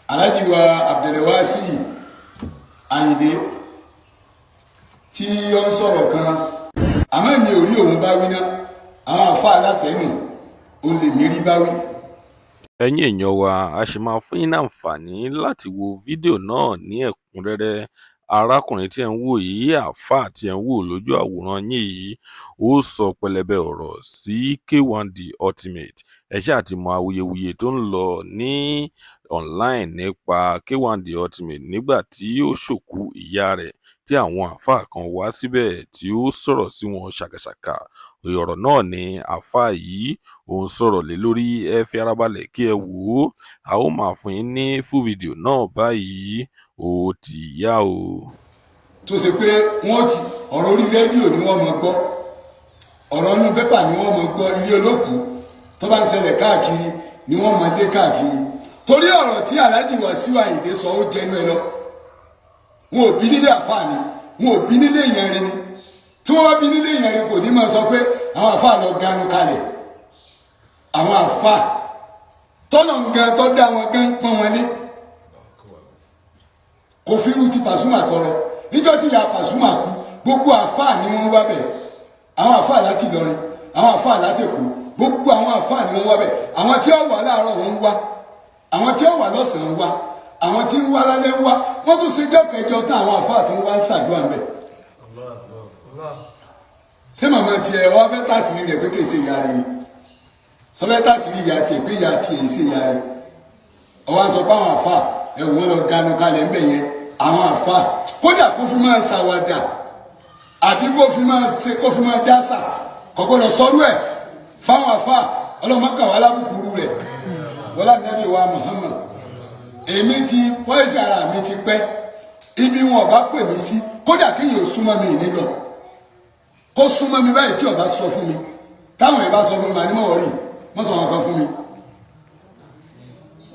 Alhaji wa Abdulwasi Ayinde tí ó ń sọ̀rọ̀ kan, àmọ́ èmi ò rí òun bá wí ná. Àwọn àfa alátẹ̀nù òun lèmi rí bá wí. Ẹ̀yin èèyàn wa, a ṣì máa fún yín ní àǹfààní láti wo fídíò náà ní ẹ̀kúnrẹ́rẹ́. Arákùnrin tí ẹ̀ ń wò yìí, àáfàá tí ẹ̀ ń wò lójú àwòrán yín yìí, ó sọ pẹlẹbẹ ọ̀rọ̀ sí K1 The Ultimate. Ẹ ṣáà ti mọ awuyewuye tó ń lọ ní online nípa K1 The Ultimate nígbà tí ó ṣòkú ìyá rẹ̀, tí àwọn àáfàá kan wá síbẹ̀ tí ó sọ̀rọ̀ sí wọn ṣàkàṣàkà. Ọ̀rọ̀ náà ni àáfàá yìí ó ń sọ̀rọ̀ lé lórí. Ẹ fi ara balẹ̀ kí ẹ wò ó. A ó máa fún yín ní full video náà báyìí. Ó ti yá o. Tó ṣe pé wọ́n ti ọ̀rọ̀ orí rédíò ni wọ́n mọ̀ gbọ́, ọ̀rọ̀ inú pépà ni wọ́n mọ̀ gbọ́, ilé olókùú tó bá ń ṣẹlẹ̀ káàkiri ni wọ́n mọ̀ lé káàkiri. Torí ọ̀rọ̀ tí Alhaji Wasiu Ayinde sọ, ó jẹnu ẹ lọ. Wọn ò bí nílé àfáà ni, wọn ò bí nílé èèyàn rẹ ni. Tí wọ́n bá bí nílé èèyàn rẹ, kò ní máa sọ pé àwọn àfáà lọ ganu kalẹ̀. Àwọn àfáà tọ́nà gan tó dá wọn gan pọ́n wọn ní kò fi irú ti Pasuma tọrọ. Níjọ́ tí ìyá Pasuma kú, gbogbo àfáà ni wọ́n wá bẹ̀. Àwọn àfáà láti Ìlọrin, àwọn àfáà láti Èkó, gbogbo àwọn àfáà ni wọ́n wá bẹ̀. Àwọn tí ó wà láàárọ̀ wọ́n ń wá, àwọn tí ó wà lọ́sàn-án ń wá, àwọn tí ń wá lálẹ́ ń wá. Wọ́n tún ṣe jọ́ kẹjọ tán, àwọn àfáà tó ń wá ń ṣàdúrà ń bẹ̀. Ṣé màmá tiẹ̀ wá fẹ́ tàṣírí rẹ̀ pé kì í ṣe ìyá rẹ̀ ni? Sọfẹ́ tàṣírí ìyá tiẹ̀ pé ìyá tiẹ̀ ń ṣe ìyá rẹ̀? Ọwọ́ sọ pé àwọn àfáà ẹ̀wọ̀n wọn lọ ganu kalẹ̀ ń bẹ̀ yẹn. Àwọn àfáà, kódà kó fi máa ṣàwàdà àbí kó fi máa ṣe, kó fi máa dásà, kò gbọdọ̀ sọrú ẹ̀ fáwọn àfáà. Ọlọ́mọ kàn wá lábùkúrú rẹ̀ wọlá nàbí wa Muhammad. Èmi ti pọ́ìsì ara mi ti pẹ́. Ibi wọn ọba pè mí sí, kódà kéèyàn ò súnmọ́ mi ní lọ, kó súnmọ́ mi báyìí, tí ọba sọ fún mi, táwọn ẹ̀ bá sọ fún mi, màá ní mọ̀ wọ́rì mọ̀ sọ wọn kan fún mi.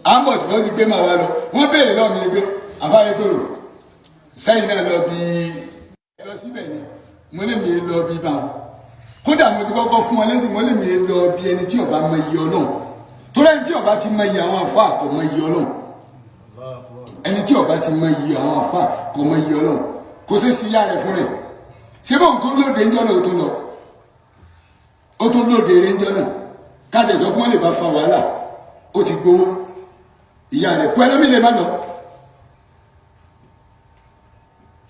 À ń bọ̀ sí bọ́ sí gbé màá wá lọ. Wọ́n béèrè lọ́wọ́ mi ni pé àfáàyè tó rò sẹ́yìn náà lọ bí lọ síbẹ̀ ni. Mo lè mi lọ bí báwọn. Kódà mo ti kọ́kọ́ fún wọn lẹ́sìn, mo lè mi lọ bí ẹni tí ọba mọ iye Ọlọ́run. Torí ẹni tí ọba ti mọ iye àwọn àfáà kò mọ iye Ọlọ́run. Ẹni tí ọba ti mọ iye àwọn àfáà kò mọ iye Ọlọ́run. Kò sí sí ìyá rẹ̀ fún rẹ̀. Ṣé bóun tó lóde ńjọ́ náà, ó tún lọ, ó tún lóde eré ńjọ́ náà. Káàtẹ̀ sọ fún wọn lè bá fa wàhálà, ó ti gbowó ìyá rẹ̀ kú, ẹlẹ́mì lè má lọ.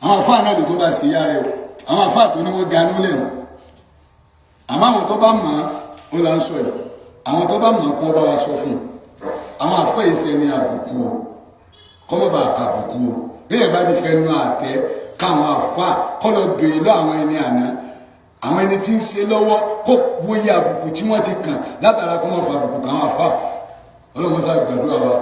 Àwọn àfáà náà lè tó bá sí ìyá rẹ̀ o. Àwọn àfáà tó ní wọ́n ganú lẹ́nu, àmọ́ àwọn tó bá mọ̀ ọ́ là ń sọ yìí. Àwọn tó bá mọ̀ ọ́ kó bá wa sọ fún un. Àwọn àfáà yìí sẹ́ni àbùkù o, kọ́mọ́ bá kàbùkù o. Bẹ́ẹ̀ bá ti fẹ́ nu àtẹ káwọn àfáà kọ́ lọ bèrè lọ àwọn ẹni àná, àwọn ẹni tí ń ṣe lọ́wọ́, kó wòye àbùkù tí wọ́n ti kàn látara kó wọ́n fa àbùkù káwọn àfáà. Ọlọ́run sá gbàdúrà wa.